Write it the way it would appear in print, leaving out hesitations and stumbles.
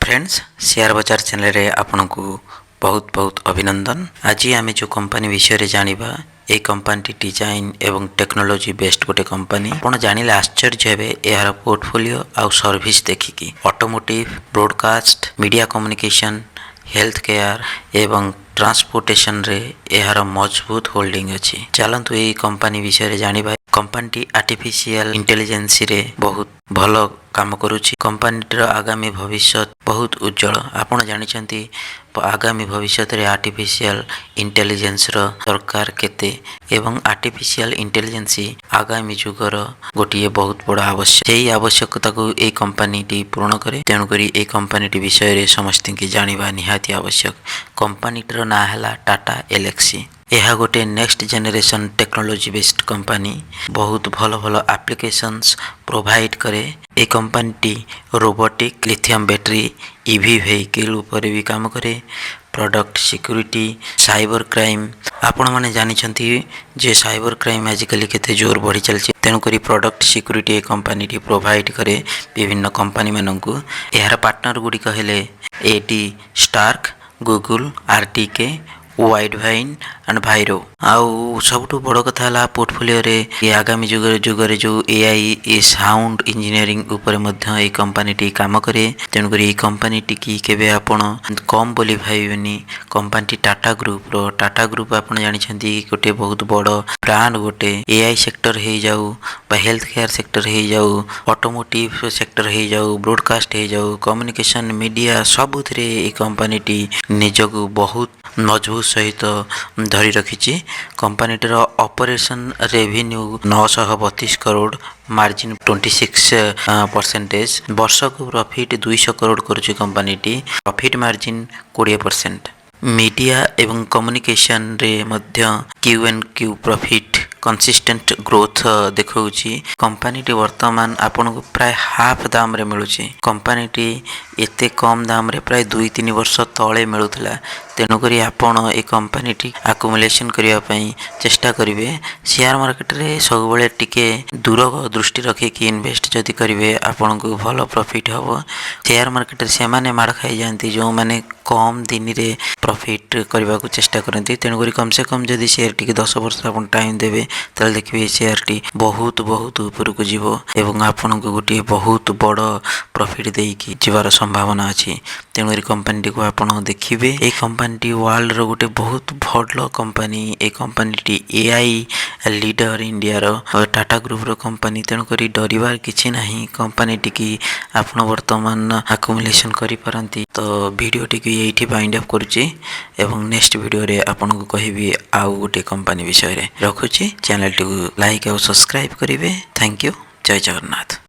Friends, share ବଜାର ଚ୍ୟାନେଲରେ ଆପଣଙ୍କୁ ବହୁତ ବହୁତ ଅଭିନନ୍ଦନ। ଆଜି ଆମେ ଯେଉଁ କମ୍ପାନୀ ବିଷୟରେ ଜାଣିବା, ଏହି କମ୍ପାନୀଟି ଡିଜାଇନ୍ ଏବଂ ଟେକ୍ନୋଲୋଜି ବେସ୍ଡ ଗୋଟେ କମ୍ପାନୀ। ଆପଣ ଜାଣିଲେ ଆଶ୍ଚର୍ଯ୍ୟ ହେବେ ଏହାର ପୋର୍ଟଫୋଲିଓ ଆଉ ସର୍ଭିସ ଦେଖିକି। Automotive, broadcast, media communication, health care ଏବଂ ଟ୍ରାନ୍ସପୋର୍ଟେସନରେ ଏହାର ମଜବୁତ ହୋଲ୍ଡିଂ ଅଛି। ଚାଲନ୍ତୁ, ଏହି କମ୍ପାନୀ ବିଷୟରେ ଜାଣିବା। କମ୍ପାନୀଟି ଆର୍ଟିଫିସିଆଲ ଇଣ୍ଟେଲିଜେନ୍ସିରେ ବହୁତ ଭଲ କାମ କରୁଛି। କମ୍ପାନୀଟିର ଆଗାମୀ ଭବିଷ୍ୟତ ବହୁତ ଉଜ୍ଜଳ। ଆପଣ ଜାଣିଛନ୍ତି, ଆଗାମୀ ଭବିଷ୍ୟତରେ ଆର୍ଟିଫିସିଆଲ ଇଣ୍ଟେଲିଜେନ୍ସର ଦରକାର କେତେ ଏବଂ ଆର୍ଟିଫିସିଆଲ ଇଣ୍ଟେଲିଜେନ୍ସି ଆଗାମୀ ଯୁଗର ଗୋଟିଏ ବହୁତ ବଡ଼ ଆବଶ୍ୟକ। ସେହି ଆବଶ୍ୟକତାକୁ ଏଇ କମ୍ପାନୀଟି ପୂରଣ କରେ। ତେଣୁକରି ଏଇ କମ୍ପାନୀଟି ବିଷୟରେ ସମସ୍ତଙ୍କୁ ଜାଣିବା ନିହାତି ଆବଶ୍ୟକ। କମ୍ପାନୀଟିର ନାଁ ହେଲା ଟାଟା ଏଲେକ୍ସି। ଏହା ଗୋଟେ next generation technology based company। ବହୁତ ଭଲ ଭଲ ଆପ୍ଲିକେସନ୍ସ ପ୍ରୋଭାଇଡ଼ କରେ। ଏ କମ୍ପାନୀଟି robotic, lithium battery, EV vehicle ଉପରେ ବି କାମ କରେ। Product security, cyber crime. ଆପଣମାନେ ଜାଣିଛନ୍ତି ଯେ ସାଇବର କ୍ରାଇମ୍ ଆଜିକାଲି କେତେ ଜୋର ବଢ଼ି ଚାଲିଛି। ତେଣୁକରି ପ୍ରଡକ୍ଟ ସିକ୍ୟୁରିଟି ଏ କମ୍ପାନୀଟି ପ୍ରୋଭାଇଡ଼ କରେ ବିଭିନ୍ନ କମ୍ପାନୀମାନଙ୍କୁ। ଏହାର ପାର୍ଟନର ଗୁଡ଼ିକ ହେଲେ A T Stark, Google, R T K, Widevine and Viro. ଆଉ ସବୁଠୁ ବଡ଼ କଥା ହେଲା, ପୋର୍ଟଫୋଲିଓରେ ଏ ଆଗାମୀ ଯୁଗରେ ଯେଉଁ ଏଆଇ, ଏ ସାଉଣ୍ଡ ଇଞ୍ଜିନିୟରିଂ ଉପରେ ମଧ୍ୟ ଏଇ କମ୍ପାନୀଟି କାମ କରେ। ତେଣୁକରି ଏଇ କମ୍ପାନୀଟିକି କେବେ ଆପଣ କମ୍ ବୋଲି ଭାବିବେନି। କମ୍ପାନୀଟି ଟାଟା ଗ୍ରୁପର। ଟାଟା ଗ୍ରୁପ ଆପଣ ଜାଣିଛନ୍ତି, ଗୋଟେ ବହୁତ ବଡ଼ ବ୍ରାଣ୍ଡ ଗୋଟେ। ଏଆଇ ସେକ୍ଟର ହେଇଯାଉ ବା ହେଲ୍ଥ କେୟାର ସେକ୍ଟର ହେଇଯାଉ, ଅଟୋମୋଟିଭ ସେକ୍ଟର ହେଇଯାଉ, ବ୍ରଡକାଷ୍ଟ ହେଇଯାଉ, କମ୍ୟୁନିକେସନ ମିଡ଼ିଆ, ସବୁଥିରେ ଏଇ କମ୍ପାନୀଟି ନିଜକୁ ବହୁତ ମଜବୁତ ସହିତ ଧରି ରଖିଛି। କମ୍ପାନୀଟିର ଅପରେସନ ରେଭିନ୍ୟୁ 932 କରୋଡ଼, ମାର୍ଜିନ୍ 26%। ବର୍ଷକୁ ପ୍ରଫିଟ୍ 200 କରୋଡ଼ କରୁଛି କମ୍ପାନୀଟି, ପ୍ରଫିଟ୍ ମାର୍ଜିନ୍ 20%। ମିଡ଼ିଆ ଏବଂ କମ୍ୟୁନିକେସନରେ ମଧ୍ୟ Q on Q profit consistent growth ଦେଖାଉଛି। କମ୍ପାନୀଟି ବର୍ତ୍ତମାନ ଆପଣଙ୍କୁ ପ୍ରାୟ ହାଫ୍ ଦାମରେ ମିଳୁଛି। କମ୍ପାନୀଟି ଏତେ କମ୍ ଦାମରେ ପ୍ରାୟ 2-3 ବର୍ଷ ତଳେ ମିଳୁଥିଲା। ତେଣୁକରି ଆପଣ ଏ କମ୍ପାନୀଟି ଆକୁମୁଲେସନ୍ କରିବା ପାଇଁ ଚେଷ୍ଟା କରିବେ। ସେୟାର ମାର୍କେଟରେ ସବୁବେଳେ ଟିକେ ଦୂର ଦୃଷ୍ଟି ରଖିକି ଇନଭେଷ୍ଟ ଯଦି କରିବେ, ଆପଣଙ୍କୁ ଭଲ ପ୍ରଫିଟ୍ ହେବ। ସେୟାର ମାର୍କେଟରେ ସେମାନେ ମାଡ଼ ଖାଇଯାଆନ୍ତି, ଯେଉଁମାନେ କମ୍ ଦିନରେ ପ୍ରଫିଟ୍ କରିବାକୁ ଚେଷ୍ଟା କରନ୍ତି। ତେଣୁକରି କମ୍ ସେ କମ୍ ଯଦି ସେୟାର ଟିକେ 10 ବର୍ଷ ଆପଣ ଟାଇମ୍ ଦେବେ, ତାହେଲେ ଦେଖିବେ ସେୟାରଟି ବହୁତ ବହୁତ ଉପରକୁ ଯିବ ଏବଂ ଆପଣଙ୍କୁ ଗୋଟିଏ ବହୁତ ବଡ଼ ପ୍ରଫିଟ୍ ଦେଇକି ଯିବାର ସମ୍ଭାବନା ଅଛି। ତେଣୁକରି କମ୍ପାନୀଟିକୁ ଆପଣ ଦେଖିବେ। ଏଇ କମ୍ପାନୀଟି ୱାର୍ଲଡର ଗୋଟେ ବହୁତ ଭଲ କମ୍ପାନୀ। ଏ କମ୍ପାନୀଟି ଏଆଇ ଲିଡର, ଇଣ୍ଡିଆର ଟାଟା ଗ୍ରୁପର କମ୍ପାନୀ। ତେଣୁକରି ଡରିବାର କିଛି ନାହିଁ। କମ୍ପାନୀଟିକି ଆପଣ ବର୍ତ୍ତମାନ ଆକୁମୁଲେସନ୍ କରିପାରନ୍ତି। ତ ଭିଡ଼ିଓଟିକୁ ଏଇଠି ୱାଇଣ୍ଡ ଅପ୍ କରୁଛି ଏବଂ ନେକ୍ସଟ ଭିଡ଼ିଓରେ ଆପଣଙ୍କୁ କହିବି ଆଉ ଗୋଟେ କମ୍ପାନୀ ବିଷୟରେ। ରଖୁଛି। ଚ୍ୟାନେଲଟିକୁ ଲାଇକ୍ ଆଉ ସବସ୍କ୍ରାଇବ୍ କରିବେ। Thank you. Jay Jagannath.